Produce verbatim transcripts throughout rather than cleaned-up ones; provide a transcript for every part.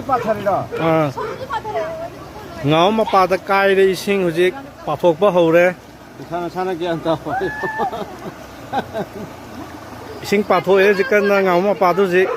ꯄꯥꯊꯔꯤꯔꯣ? ꯑꯥ꯫ ꯉꯥꯎ ꯃꯄꯥꯗ ꯀꯥꯏꯔꯦ ꯏꯁꯤꯡ, ꯍꯧꯖꯤꯛ ꯄꯥꯊꯣꯛꯄ ꯍꯧꯔꯦ꯫ ꯅꯁꯥ ꯅꯁꯥꯅ ꯒ꯭ꯌꯥꯟ ꯇꯥꯎ꯫ ꯏꯁꯤꯡ ꯄꯥꯊꯣꯛꯑꯦ ꯍꯧꯖꯤꯛ ꯀꯟꯅ, ꯉꯥꯎ ꯃꯄꯥꯗꯨ ꯍꯧꯖꯤꯛ꯫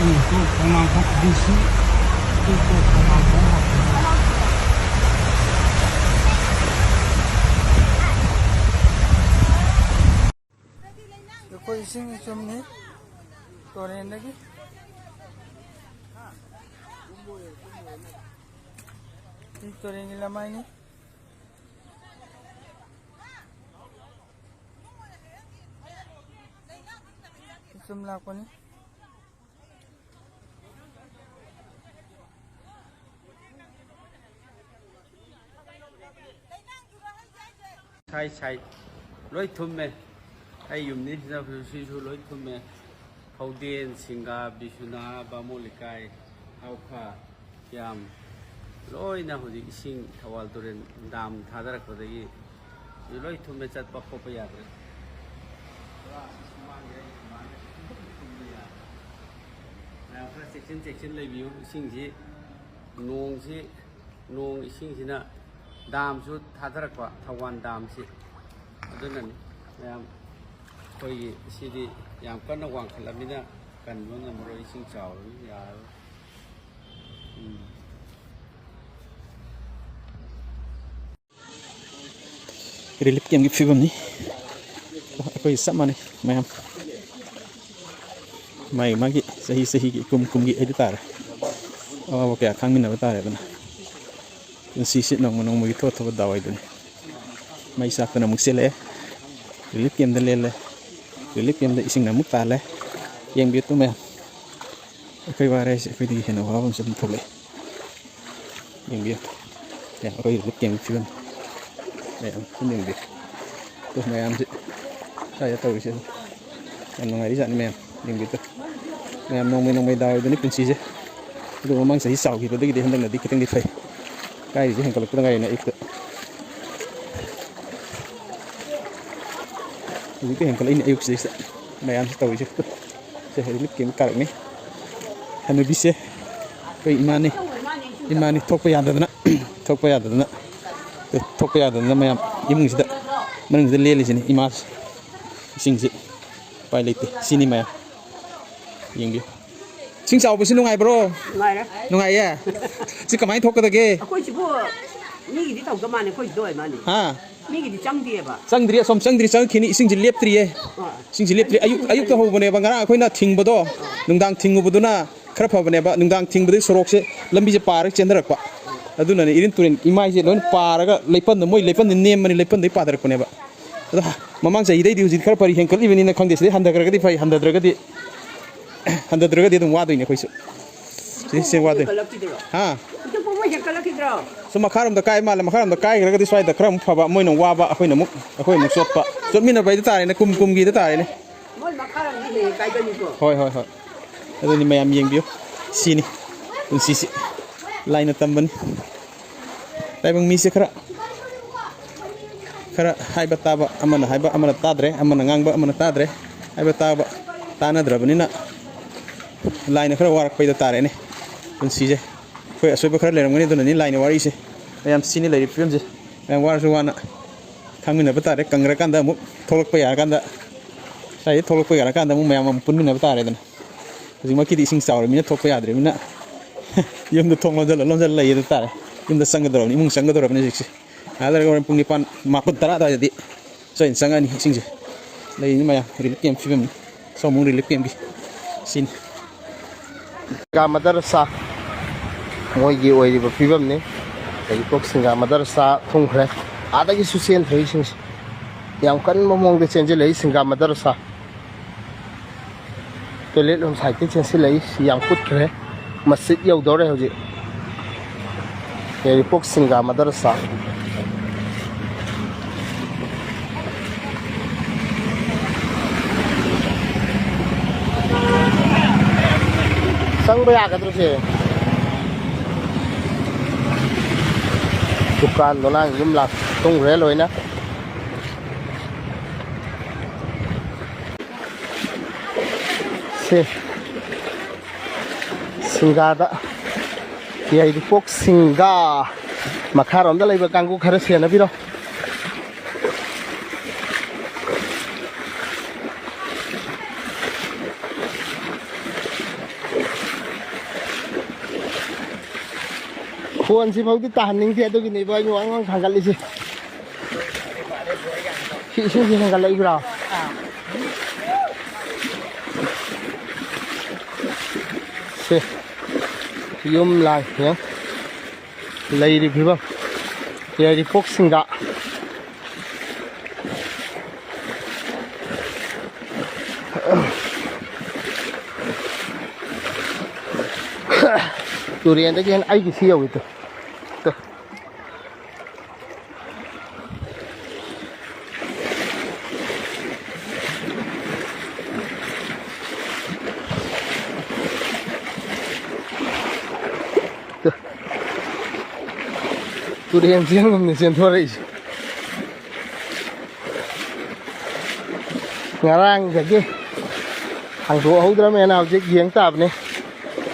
ꯎꯝ, ꯇꯨ ꯈꯣꯡꯅꯥꯡꯈꯣꯡ ꯗꯤ ꯁꯤ, ꯇꯨ, ꯇꯨ ꯈꯣꯡꯅꯥꯡꯈꯣꯡ ꯍꯥꯞꯄꯤ꯫ ꯑꯩꯈꯣꯏ ꯏꯁꯤꯡ ꯏꯆꯨꯝꯅꯤ ꯇꯨꯔꯦꯟꯗꯒꯤ꯫ ꯁꯤ ꯇꯨꯔꯦꯟꯒꯤ ꯂꯃꯥꯏꯅꯤ꯫ ꯏꯆꯨꯝ ꯂꯥꯛꯄꯅꯤ꯫ ꯁꯥꯏ ꯁꯥꯏ ꯂꯣꯏ ꯊꯨꯝꯃꯦ꯫ ꯑꯩ ꯌꯨꯝꯅꯤ ꯁꯤꯗ ꯁꯤꯁꯨ ꯂꯣꯏ ꯊꯨꯝꯃꯦ꯫ ꯐꯧꯗꯦꯟ, ꯁꯤꯡꯒꯥ, ꯕꯤꯁꯨꯅꯥ, ꯕꯥꯃꯣꯟ ꯂꯩꯀꯥꯏ, ꯍꯥꯎꯈꯥ, ꯌꯥꯝ ꯂꯣꯏꯅ ꯍꯧꯖꯤꯛ ꯏꯁꯤꯡ ꯊꯧꯕꯥꯜ ꯇꯨꯔꯦꯜ ꯗꯥꯝ ꯊꯥꯗꯔꯛꯄꯗꯒꯤ ꯍꯧꯖꯤꯛ ꯂꯣꯏ ꯊꯨꯝꯃꯦ, ꯆꯠꯄ ꯈꯣꯠꯄ ꯌꯥꯗ꯭ꯔꯦ꯫ ꯄꯨꯔꯥ ꯁꯨꯃꯥꯡꯁꯦ ꯑꯩ ꯁꯨꯃꯥꯡꯁꯦ ꯊꯨꯝꯕ ꯌꯥꯗ꯭ꯔꯦ꯫ ꯃꯌꯥꯝ ꯈꯔ ꯆꯦꯛꯁꯤꯟ ꯆꯦꯛꯁꯤꯟ ꯂꯩꯕꯤꯌꯨ꯫ ꯏꯁꯤꯡꯁꯤ, ꯅꯣꯡꯁꯤ, ꯅꯣꯡ ꯏꯁꯤꯡꯁꯤꯅ ꯗꯥꯝꯁꯨ ꯊꯥꯗꯔꯛꯄ, ꯊꯧꯕꯥꯜ ꯗꯥꯝꯁꯤ꯫ ꯑꯗꯨꯅꯅꯤ ꯃꯌꯥꯝ ꯑꯩꯈꯣꯏꯒꯤ ꯁꯤꯗꯤ ꯌꯥꯝ ꯀꯟꯅ ꯋꯥꯡꯈꯠꯂꯕꯅꯤꯅ ꯀꯟꯕ ꯉꯝꯃꯔꯣꯏ, ꯏꯁꯤꯡ ꯆꯥꯎꯔꯕꯅꯤꯅ ꯌꯥꯔꯔꯣꯏ꯫ ꯎꯝ꯫ ꯔꯤꯂꯤꯐ ꯀꯦꯝꯒꯤ ꯐꯤꯕꯝꯅꯤ꯫ ꯑꯩꯈꯣꯏ ꯆꯞ ꯃꯥꯟꯅꯩ ꯃꯌꯥꯝ꯫ ꯃꯥꯒꯤ ꯃꯥꯒꯤ ꯆꯍꯤ ꯆꯍꯤꯒꯤ, ꯀꯨꯝ ꯀꯨꯝꯒꯤ ꯍꯥꯏꯗꯨ ꯇꯥꯔꯦ꯫ ꯑꯋꯥꯕ ꯀꯌꯥ ꯈꯥꯡꯃꯤꯟꯅꯕ ꯇꯥꯔꯦ ꯑꯗꯨꯅ꯫ ꯄꯨꯟꯁꯤꯁꯤ ꯅꯣꯡꯃ ꯅꯣꯡꯃꯒꯤ ꯊꯣꯛꯑ ꯊꯣꯛꯑ ꯗꯥꯎ ꯍꯥꯏꯗꯨꯅꯤ꯫ ꯃꯩ ꯆꯥꯛꯇꯅ ꯑꯃꯨꯛ ꯆꯦꯜꯂꯛꯑꯦ꯫ ꯔꯤꯂꯤꯐ ꯀꯦꯝꯗ ꯂꯦꯜꯂꯦ꯫ ꯔꯤꯂꯤꯐ ꯀꯦꯝꯗ ꯏꯁꯤꯡꯅ ꯑꯃꯨꯛ ꯇꯥꯜꯂꯦ꯫ ꯌꯦꯡꯕꯤꯌꯨ ꯇꯨ ꯃꯌꯥꯝ꯫ ꯑꯩꯈꯣꯏ ꯋꯥꯔꯦ ꯍꯥꯏꯁꯦ ꯑꯩꯈꯣꯏꯗꯒꯤ ꯍꯦꯟꯅ ꯋꯥꯕ ꯑꯃꯁꯨ ꯑꯗꯨꯝ ꯊꯣꯛꯂꯛꯑꯦ꯫ ꯌꯦꯡꯕꯤꯌꯨ꯫ ꯌꯥꯝ ꯑꯩꯈꯣꯏ ꯔꯤꯂꯤꯐ ꯀꯦꯝꯒꯤ ꯐꯤꯕꯝ꯫ ꯃꯌꯥꯝ ꯑꯗꯨꯝ ꯌꯦꯡꯕꯤꯌꯨ꯫ ꯑꯗꯨ ꯃꯌꯥꯝꯁꯦ ꯁ꯭ꯋꯥꯏꯗ ꯇꯧꯔꯤꯁꯦ ꯑꯗꯨꯝ ꯌꯥꯝ ꯅꯨꯡꯉꯥꯏꯔꯤꯖꯥꯠꯅꯤ ꯃꯌꯥꯝ꯫ ꯌꯦꯡꯕꯤꯌꯨ꯫ ꯃꯌꯥꯝ ꯅꯣꯡꯃꯩ ꯅꯣꯡꯃꯩ ꯗꯥꯎ ꯑꯣꯏꯕꯅꯤ ꯄꯨꯟꯁꯤꯁꯦ꯫ ꯑꯗꯨ ꯃꯃꯥꯡ ꯆꯍꯤ ꯆꯥꯎꯈꯤꯕꯗꯒꯤꯗꯤ ꯍꯟꯗꯛꯅꯗꯤ ꯈꯤꯇꯪꯗꯤ ꯐꯩ꯫ ꯀꯥꯏꯔꯤꯁꯦ ꯍꯦꯟꯒꯠꯂꯛꯄꯗ ꯉꯥꯏꯔꯤꯅꯦ ꯑꯌꯨꯛꯇ꯫ ꯍꯧꯖꯤꯛꯇꯤ ꯍꯦꯟꯒꯠꯂꯛꯏꯅꯦ ꯑꯌꯨꯛꯁꯤꯗꯩꯁꯤꯗ ꯃꯌꯥꯝꯁꯦ ꯇꯧꯔꯤꯁꯦ꯫ ꯁꯦ ꯔꯤꯂꯤꯐ ꯀꯦꯝ ꯀꯥꯔꯛꯅꯤ꯫ ꯍꯅꯨꯕꯤꯁꯦ ꯑꯩꯈꯣꯏ ꯏꯃꯥꯅꯤ꯫ ꯏꯃꯥꯅꯤ ꯊꯣꯛꯄ ꯌꯥꯗꯗꯅ ꯊꯣꯛꯄ ꯌꯥꯗꯗꯅ ꯊꯣꯛꯄ ꯌꯥꯗꯗꯅ ꯃꯌꯥꯝ ꯏꯃꯨꯡꯁꯤꯗ ꯃꯅꯨꯡꯁꯤꯗ ꯂꯦꯜꯂꯤꯁꯤꯅꯤ ꯏꯃꯥꯁꯦ꯫ ꯏꯁꯤꯡꯁꯤ ꯎꯄꯥꯏ ꯂꯩꯇꯦ꯫ ꯁꯤꯅꯤ ꯃꯌꯥꯝ ꯌꯦꯡꯕꯤꯌꯨ꯫ ꯏꯁꯤꯡ ꯆꯥꯎꯕꯁꯤ ꯅꯨꯡꯉꯥꯏꯕ꯭ꯔꯣ? ꯅꯨꯡꯉꯥꯏꯔꯦ꯫ ꯅꯨꯡꯉꯥꯏꯌꯦ꯫ ꯁꯤ ꯀꯃꯥꯏꯅ ꯊꯣꯛꯀꯗꯒꯦ? ꯑꯩꯈꯣꯏꯁꯤꯕꯨ ꯃꯤꯒꯤꯗꯤ ꯇꯧꯗ ꯃꯥꯅꯤ, ꯑꯩꯈꯣꯏꯁꯤꯗ ꯑꯣꯏ ꯃꯥꯅꯤ꯫ ꯍꯥ? ꯃꯤꯒꯤꯗꯤ ꯆꯪꯗꯦꯕ꯫ ꯆꯪꯗ꯭ꯔꯤ, ꯑꯁꯣꯝ ꯆꯪꯗ꯭ꯔꯤ, ꯆꯪꯉꯛꯈꯤꯅꯤ꯫ ꯏꯁꯤꯡꯁꯤ ꯂꯦꯞꯇ꯭ꯔꯤꯌꯦ꯫ ꯑꯥ꯫ ꯏꯁꯤꯡꯁꯤ ꯂꯦꯞꯇ꯭ꯔꯤ꯫ ꯑꯌꯨꯛ, ꯑꯌꯨꯛꯇ ꯍꯧꯕꯅꯦꯕ ꯉꯔꯥꯡ ꯑꯩꯈꯣꯏꯅ ꯊꯤꯡꯕꯗꯣ꯫ ꯅꯨꯡꯗꯥꯡ ꯊꯤꯡꯉꯨꯕꯗꯨꯅ ꯈꯔ ꯐꯕꯅꯦꯕ꯫ ꯅꯨꯡꯗꯥꯡ ꯊꯤꯡꯕꯗꯒꯤ ꯁꯣꯔꯣꯛꯁꯦ, ꯂꯝꯕꯤꯁꯦ ꯄꯥꯔꯒ ꯆꯦꯟꯊꯔꯛꯄ꯫ ꯑꯗꯨꯅꯅꯦ ꯏꯔꯤꯟ ꯇꯨꯔꯦꯟ ꯏꯃꯥꯏꯁꯦ ꯂꯣꯏꯅ ꯄꯥꯔꯒ ꯂꯩꯄꯟꯗ, ꯃꯣꯏ ꯂꯩꯄꯟꯗ ꯅꯦꯝꯕꯅꯤ, ꯂꯩꯄꯟꯗꯒꯤ ꯄꯥꯊꯔꯛꯄꯅꯦꯕ꯫ ꯑꯗꯣ ꯃꯃꯥꯡ ꯆꯍꯤꯗꯩꯗꯤ ꯍꯧꯖꯤꯛ ꯈꯔ ꯐꯔꯤ, ꯍꯦꯟꯀꯠꯂꯤꯕꯅꯤꯅ ꯈꯪꯗꯦ꯫ ꯁꯤꯗꯩ ꯍꯟꯊꯈ꯭ꯔꯒꯗꯤ ꯐꯩ, ꯍꯟꯊꯗ꯭ꯔꯒꯗꯤ, ꯍꯟꯊꯗ꯭ꯔꯒꯗꯤ ꯑꯗꯨꯝ ꯋꯥꯗꯣꯏꯅꯦ ꯑꯩꯈꯣꯏꯁꯨ꯫ ꯁꯤꯗꯩ ꯁꯦ ꯋꯥꯗꯣꯏꯅꯦ꯫ ꯍꯦꯟꯀꯠꯂꯛꯈꯤꯗ꯭ꯔꯣ? ꯍꯥ? ꯍꯧꯖꯤꯛꯄꯨ ꯃꯣꯏ ꯍꯦꯟꯀꯠꯂꯛꯈꯤꯗ꯭ꯔꯣ? ꯁꯨꯝ ꯃꯈꯥꯔꯣꯝꯗ ꯀꯥꯏ ꯃꯥꯜꯂꯦ꯫ ꯃꯈꯥꯔꯣꯝꯗ ꯀꯥꯏꯈ꯭ꯔꯒꯗꯤ ꯁ꯭ꯋꯥꯏꯗ ꯈꯔ ꯑꯃꯨꯛ ꯐꯕ, ꯃꯣꯏꯅ ꯋꯥꯕ, ꯑꯩꯈꯣꯏꯅ ꯑꯃꯨꯛ, ꯑꯩꯈꯣꯏ ꯑꯃꯨꯛ ꯆꯣꯠꯄ꯫ ꯆꯣꯠꯃꯤꯟꯅꯕ ꯍꯥꯏꯗꯣ ꯇꯥꯔꯦꯅꯦ, ꯀꯨꯝ ꯀꯨꯝꯒꯤꯗ ꯇꯥꯔꯦꯅꯦ꯫ ꯃꯣꯏ ꯃꯈꯥꯔꯣꯝꯗꯤ ꯍꯦꯛ ꯍꯦꯛ ꯀꯥꯏꯒꯜꯂꯤꯀꯣ꯫ ꯍꯣꯏ, ꯍꯣꯏ, ꯍꯣꯏ꯫ ꯑꯗꯨꯅꯤ ꯃꯌꯥꯝ ꯌꯦꯡꯕꯤꯌꯨ꯫ ꯁꯤꯅꯤ ꯄꯨꯟꯁꯤꯁꯤ꯫ ꯂꯥꯏꯅ ꯇꯝꯕꯅꯤ꯫ ꯇꯥꯏꯕꯪ ꯃꯤꯁꯦ ꯈꯔ, ꯈꯔ ꯍꯥꯏꯕ ꯇꯥꯕ, ꯑꯃꯅ ꯍꯥꯏꯕ ꯑꯃꯅ ꯇꯥꯗ꯭ꯔꯦ, ꯑꯃꯅ ꯉꯥꯡꯕ ꯑꯃꯅ ꯇꯥꯗ꯭ꯔꯦ꯫ ꯍꯥꯏꯕ ꯇꯥꯕ ꯇꯥꯅꯗ꯭ꯔꯕꯅꯤꯅ ꯂꯥꯏꯅ ꯈꯔ ꯋꯥꯔꯛꯄꯩꯗ ꯇꯥꯔꯦꯅꯦ ꯄꯨꯟꯁꯤꯁꯦ꯫ ꯑꯩꯈꯣꯏ ꯑꯁꯣꯏꯕ ꯈꯔ ꯂꯩꯔꯝꯒꯅꯤ, ꯑꯗꯨꯅꯅꯤ ꯂꯥꯏꯅ ꯋꯥꯔꯛꯏꯁꯦ꯫ ꯃꯌꯥꯝ ꯁꯤꯅꯤ ꯂꯩꯔꯤꯕ ꯐꯤꯕꯝꯁꯦ꯫ ꯃꯌꯥꯝ ꯋꯥꯔꯁꯨ ꯋꯥꯅ ꯈꯥꯡꯃꯤꯟꯅꯕ ꯇꯥꯔꯦ꯫ ꯀꯪꯈ꯭ꯔꯀꯥꯟꯗ ꯑꯃꯨꯛ ꯊꯣꯛꯂꯛꯄ ꯌꯥꯔꯀꯥꯟꯗ, ꯁ꯭ꯋꯥꯏꯗꯩ ꯊꯣꯛꯂꯛꯄ ꯌꯥꯔꯀꯥꯟꯗ ꯑꯃꯨꯛ ꯃꯌꯥꯝ ꯑꯃꯨꯛ ꯄꯨꯟꯃꯤꯟꯅꯕ ꯇꯥꯔꯦꯗꯅ꯫ ꯍꯧꯖꯤꯛꯃꯛꯀꯤꯗꯤ ꯏꯁꯤꯡ ꯆꯥꯎꯔꯃꯤꯅ ꯊꯣꯛꯄ ꯌꯥꯗ꯭ꯔꯤꯕꯅꯤꯅ ꯌꯨꯝꯗ ꯊꯣꯡ ꯂꯣꯟꯁꯤꯜꯂ ꯂꯣꯟꯁꯤꯜꯂ ꯂꯩꯌꯦ ꯑꯗꯨ ꯇꯥꯔꯦ꯫ ꯌꯨꯝꯗ ꯆꯪꯒꯗꯧꯔꯕꯅꯤ, ꯏꯃꯨꯡ ꯆꯪꯒꯗꯧꯔꯕꯅꯤ ꯍꯧꯖꯤꯛꯁꯦ꯫ ꯉꯥꯏꯍꯥꯛ ꯂꯩꯔꯒ ꯍꯣꯔꯦꯟ ꯄꯨꯡ ꯅꯤꯄꯥꯟ, ꯃꯥꯄꯟ, ꯇꯔꯥ ꯑꯗꯨꯋꯥꯏꯗꯗꯤ ꯁꯣꯏꯗꯅ ꯆꯪꯉꯛꯑꯅꯤ ꯏꯁꯤꯡꯁꯦ꯫ ꯂꯩꯔꯤꯅꯤ ꯃꯌꯥꯝ ꯔꯤꯂꯤꯐ ꯀꯦꯝ ꯐꯤꯕꯝꯅꯤ꯫ ꯁꯣꯝ ꯑꯃꯨꯛ ꯔꯤꯂꯤꯐ ꯀꯦꯝꯒꯤ ꯁꯤꯅꯤ꯫ ꯀꯥ ꯃꯗꯔꯁꯥ ꯃꯣꯏꯒꯤ ꯑꯣꯏꯔꯤꯕ ꯐꯤꯕꯝꯅꯤ꯫ ꯌꯥꯏꯔꯤꯄꯣꯛ ꯁꯤꯡꯒꯥ ꯃꯗꯔꯁꯥ ꯊꯨꯡꯈ꯭ꯔꯦ꯫ ꯑꯥꯗꯒꯤꯁꯨ ꯆꯦꯟꯈ꯭ꯔꯦ ꯏꯁꯤꯡꯁꯦ꯫ ꯌꯥꯝ ꯀꯟꯕ ꯃꯑꯣꯡꯗ ꯆꯦꯟꯁꯤꯜꯂꯛꯏ ꯁꯤꯡꯒꯥ ꯃꯗꯔꯁꯥ꯫ Toilet room side ꯇꯩ ꯆꯦꯟꯁꯤꯜꯂꯛꯏ꯫ ꯁꯤ ꯌꯥꯝ ꯀꯨꯠꯈ꯭ꯔꯦ꯫ ꯃꯁꯖꯤꯗ ꯌꯧꯗꯧꯔꯦ ꯍꯧꯖꯤꯛ꯫ ꯌꯥꯏꯔꯤꯄꯣꯛ ꯁꯤꯡꯒꯥ ꯃꯗꯔꯁꯥ꯫ ꯆꯪꯕ ꯌꯥꯒꯗ꯭ꯔꯣ ꯁꯦ? ꯗꯨꯀꯥꯟ ꯗꯣꯂꯥꯟ ꯌꯨꯝ ꯂꯥꯛ ꯇꯨꯝꯈ꯭ꯔꯦ ꯂꯣꯏꯅ꯫ ꯁꯦ꯫ ꯁꯤꯡꯒꯥꯗ, ꯌꯥꯏꯔꯤꯄꯣꯛ ꯁꯤꯡꯒꯥ ꯃꯈꯥꯔꯣꯝꯗ ꯂꯩꯕ ꯀꯥꯡꯕꯨ ꯈꯔ ꯁꯦꯟꯅꯕꯤꯔꯣ꯫ ꯈꯣꯟꯁꯤ ꯐꯥꯎꯗꯤ ꯇꯥꯍꯟꯅꯤꯡꯗꯦ, ꯑꯗꯨꯒꯤꯅꯦꯕ ꯑꯩꯅ ꯋꯥꯡ ꯋꯥꯡ ꯊꯥꯡꯒꯠꯂꯤꯁꯦ꯫ ꯁꯤ ꯏꯁꯤꯡꯁꯤ ꯍꯦꯟꯒꯠꯂꯛꯏꯕ꯭ꯔꯥ? ꯁꯦ, ꯌꯨꯝ ꯂꯥꯡ ꯌꯦꯡ ꯂꯩꯔꯤ ꯐꯤꯕꯝ꯫ ꯌꯥꯏꯔꯤꯄꯣꯛ ꯁꯤꯡꯒꯥ꯫ ꯇꯨꯔꯦꯟꯗꯒꯤ ꯍꯦꯟꯅ ꯑꯩꯒꯤ ꯁꯤ ꯌꯧꯏ ꯇꯨ꯫ ꯇꯨ꯫ ꯇꯨ꯫ ꯇꯨꯔꯦꯟ ꯆꯦꯟꯒꯨꯝꯅ ꯆꯦꯟꯊꯣꯔꯛꯏꯁꯦ꯫ ꯉꯔꯥꯡꯗꯒꯤ ꯍꯥꯡꯗꯣꯛꯍꯧꯗ꯭ꯔꯃꯦꯅ ꯍꯧꯖꯤꯛ ꯌꯦꯡ ꯇꯥꯕꯅꯦ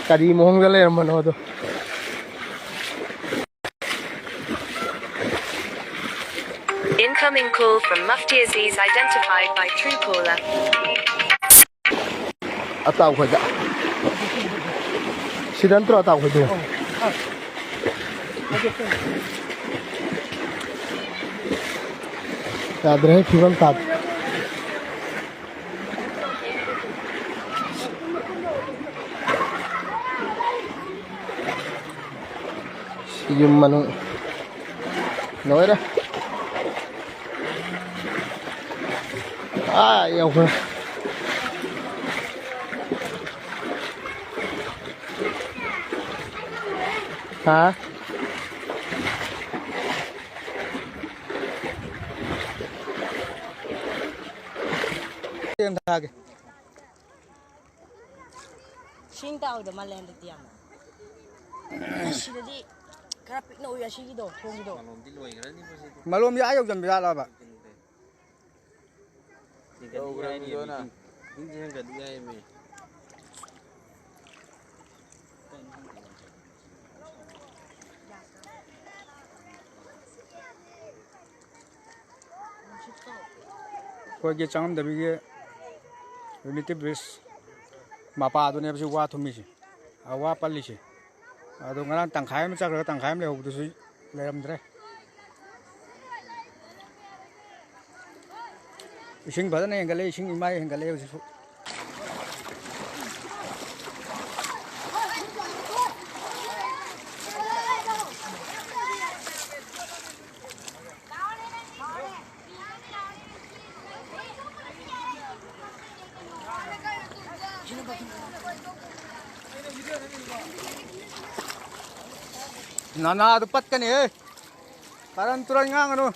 ꯀꯔꯤ ꯃꯑꯣꯡꯗ ꯂꯩꯔꯝꯕꯅꯣꯗꯣ꯫ Incoming call from Mufti Aziz identified by Truecaller. Ataur ꯈꯣꯏꯗ꯫ ꯁꯤꯗ ꯅꯠꯇ꯭ꯔꯣ ꯑꯇꯥꯎ ꯈꯣꯏꯗꯣ? ꯌꯥꯗ꯭ꯔꯦ, ꯐꯤꯕꯝ ꯇꯥꯗꯦ꯫ ꯌꯨꯝ ꯃꯅꯨꯡ ꯂꯣꯏꯔꯦ꯫ ꯑꯥ ꯌꯧꯈ꯭ꯔꯦ꯫ ꯍꯥ? ꯊꯥꯒꯦ꯫ ꯏꯁꯤꯡ ꯇꯥꯍꯧꯗ ꯃꯥꯜꯂꯦ ꯍꯟꯗꯛꯇꯤ ꯌꯥꯝꯅ꯫ ꯑꯁꯤꯗꯗꯤ ꯈꯔ ꯄꯤꯛꯅ ꯎꯏ ꯑꯁꯤꯒꯤꯗꯣ, ꯊꯣꯡꯒꯤꯗꯣ꯫ ꯃꯂꯣꯝꯗꯤ ꯑꯥ ꯌꯧꯖꯟꯕ ꯌꯥꯠꯂꯕ? ꯌꯧꯈ꯭ꯔꯕꯅꯤꯗꯅ꯫ ꯏꯁꯤꯡꯁꯦ ꯍꯦꯟꯒꯠꯂꯤ ꯍꯥꯏꯃꯤ꯫ ꯑꯩꯈꯣꯏꯒꯤ ꯆꯪꯉꯝꯗꯕꯤꯒꯤ ꯌꯨꯅꯤꯇꯤ ꯕ꯭ꯔꯤꯖ ꯃꯄꯥꯗꯨꯅꯦꯕ ꯁꯤ ꯋꯥ ꯊꯨꯝꯃꯤꯁꯦ, ꯑ, ꯋꯥ ꯄꯜꯂꯤꯁꯦ꯫ ꯑꯗꯣ ꯉꯔꯥꯡ ꯇꯪꯈꯥꯏ ꯑꯃ ꯆꯠꯈ꯭ꯔꯒ ꯇꯪꯈꯥꯏ ꯑꯃ ꯂꯩꯍꯧꯕꯗꯨꯁꯨ ꯂꯩꯔꯝꯗ꯭ꯔꯦ꯫ ꯏꯁꯤꯡ ꯐꯖꯅ ꯍꯦꯟꯒꯠꯂꯦ, ꯏꯁꯤꯡ ꯏꯃꯥꯏ ꯍꯦꯟꯒꯠꯂꯦ ꯍꯧꯖꯤꯛꯁꯨ꯫ ꯅꯅꯥꯗꯨ ꯄꯠꯀꯅꯤꯍꯦ꯫ ꯀꯔꯟ ꯇꯨꯔꯟ ꯉꯥꯡꯒꯅꯨ꯫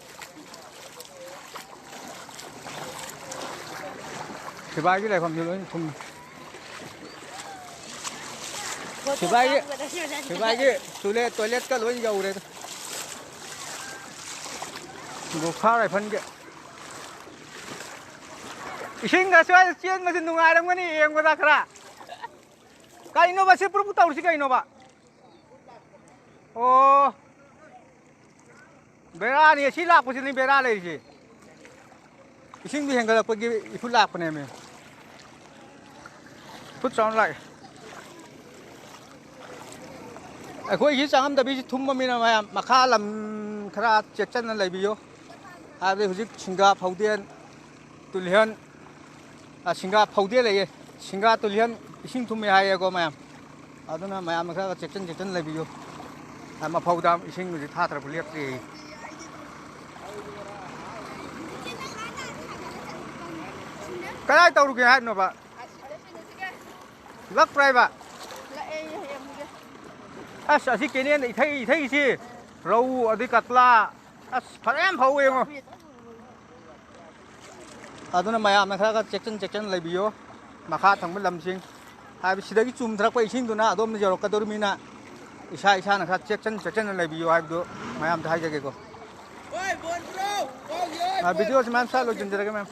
ꯁꯤꯕꯥꯏꯒꯤ ꯂꯩꯐꯝꯁꯦ ꯂꯣꯏ ꯊꯨꯝꯃꯤ꯫ ꯁꯤꯕꯥꯏꯒꯤ, ꯁꯤꯕꯥꯏꯒꯤ ꯇꯣꯏꯂꯦꯠ, ꯇꯣꯏꯂꯦꯠꯀ ꯂꯣꯏ ꯌꯧꯔꯦꯗ꯫ ꯒꯨꯐꯥ ꯔꯥꯏꯐꯜꯒꯤ꯫ ꯏꯁꯤꯡꯒ ꯁ꯭ꯋꯥꯏꯗ ꯆꯦꯟꯕꯁꯦ ꯅꯨꯡꯉꯥꯏꯔꯝꯒꯅꯤ ꯌꯦꯡꯕꯗ ꯈꯔ꯫ ꯀꯩꯅꯣꯕ ꯁꯤ ꯄꯨꯔꯨꯞ ꯇꯧꯔꯤꯁꯤ ꯀꯩꯅꯣꯕ? ꯑꯣ꯫ ꯕꯦꯔꯥꯅꯤ, ꯑꯁꯤ ꯂꯥꯛꯄꯁꯤꯅꯤ ꯕꯦꯔꯥ ꯂꯩꯔꯤꯁꯦ꯫ ꯏꯁꯤꯡꯗꯤ ꯍꯦꯟꯒꯠꯂꯛꯄꯒꯤ ꯏꯐꯨꯠ ꯂꯥꯛꯄꯅꯦꯃꯤ꯫ ꯏꯐꯨꯠ ꯆꯥꯎꯅ ꯂꯥꯛꯑꯦ꯫ ꯑꯩꯈꯣꯏꯒꯤ ꯆꯪꯉꯝꯗꯕꯤꯁꯤ ꯊꯨꯝꯃꯃꯤꯅ ꯃꯌꯥꯝ ꯃꯈꯥ ꯂꯝ ꯈꯔ ꯆꯦꯛꯁꯤꯟꯅ ꯂꯩꯕꯤꯌꯨ꯫ ꯍꯥꯏꯕꯗꯤ ꯍꯧꯖꯤꯛ ꯁꯤꯡꯒꯥ ꯐꯧꯗꯦꯟ, ꯇꯨꯂꯤꯍꯟ, ꯑ, ꯁꯤꯡꯒꯥ ꯐꯧꯗꯦꯟ ꯂꯩꯌꯦ꯫ ꯁꯤꯡꯒꯥ ꯇꯨꯂꯤꯍꯟ ꯏꯁꯤꯡ ꯊꯨꯝꯃꯦ ꯍꯥꯏꯌꯦꯀꯣ ꯃꯌꯥꯝ꯫ ꯑꯗꯨꯅ ꯃꯌꯥꯝꯅ ꯈꯔ ꯆꯦꯛꯁꯤꯟ ꯆꯦꯛꯁꯤꯟ ꯂꯩꯕꯤꯌꯨ꯫ ꯑ, ꯃꯐꯧꯗ ꯏꯁꯤꯡ ꯍꯧꯖꯤꯛ ꯊꯥꯊꯔꯛꯄ ꯂꯦꯞꯇ꯭ꯔꯤ꯫ ꯀꯗꯥꯏ ꯇꯧꯔꯨꯒꯦ ꯍꯥꯏꯅꯣꯕ? ꯂꯛꯄ꯭ꯔꯥ ꯍꯥꯏꯕ? ꯑꯁ, ꯑꯁꯤ ꯀꯦꯅꯦꯜ ꯏꯊꯩ ꯏꯊꯩꯁꯤ ꯔꯧ ꯑꯗꯩ ꯀꯇꯂꯥ, ꯑꯁ, ꯐꯖꯅ ꯐꯧꯋꯦ ꯌꯦꯡꯉꯣ꯫ ꯑꯗꯨꯅ ꯃꯌꯥꯝꯅ ꯈꯔ ꯈꯔ ꯆꯦꯛꯁꯤꯟ ꯆꯦꯛꯁꯤꯟ ꯂꯩꯕꯤꯌꯣ꯫ ꯃꯈꯥ ꯊꯪꯕ ꯂꯝꯁꯤꯡ, ꯍꯥꯏꯕꯗꯤ ꯁꯤꯗꯒꯤ ꯆꯨꯝꯊꯔꯛꯄ ꯏꯁꯤꯡꯗꯨꯅ ꯑꯗꯣꯝꯗ ꯌꯧꯔꯛꯀꯗꯧꯔꯤꯕꯅꯤꯅ ꯏꯁꯥ ꯏꯁꯥꯅ ꯈꯔ ꯆꯦꯛꯁꯤꯟ ꯆꯦꯛꯁꯤꯟꯅ ꯂꯩꯕꯤꯌꯣ ꯍꯥꯏꯕꯗꯨ ꯃꯌꯥꯝꯗ ꯍꯥꯏꯖꯒꯦꯀꯣ꯫ ꯑ, ꯚꯤꯗꯤꯑꯣꯁꯤ ꯃꯌꯥꯝ ꯁꯥ ꯂꯣꯏꯁꯤꯟꯖꯔꯒꯦ ꯃꯌꯥꯝ꯫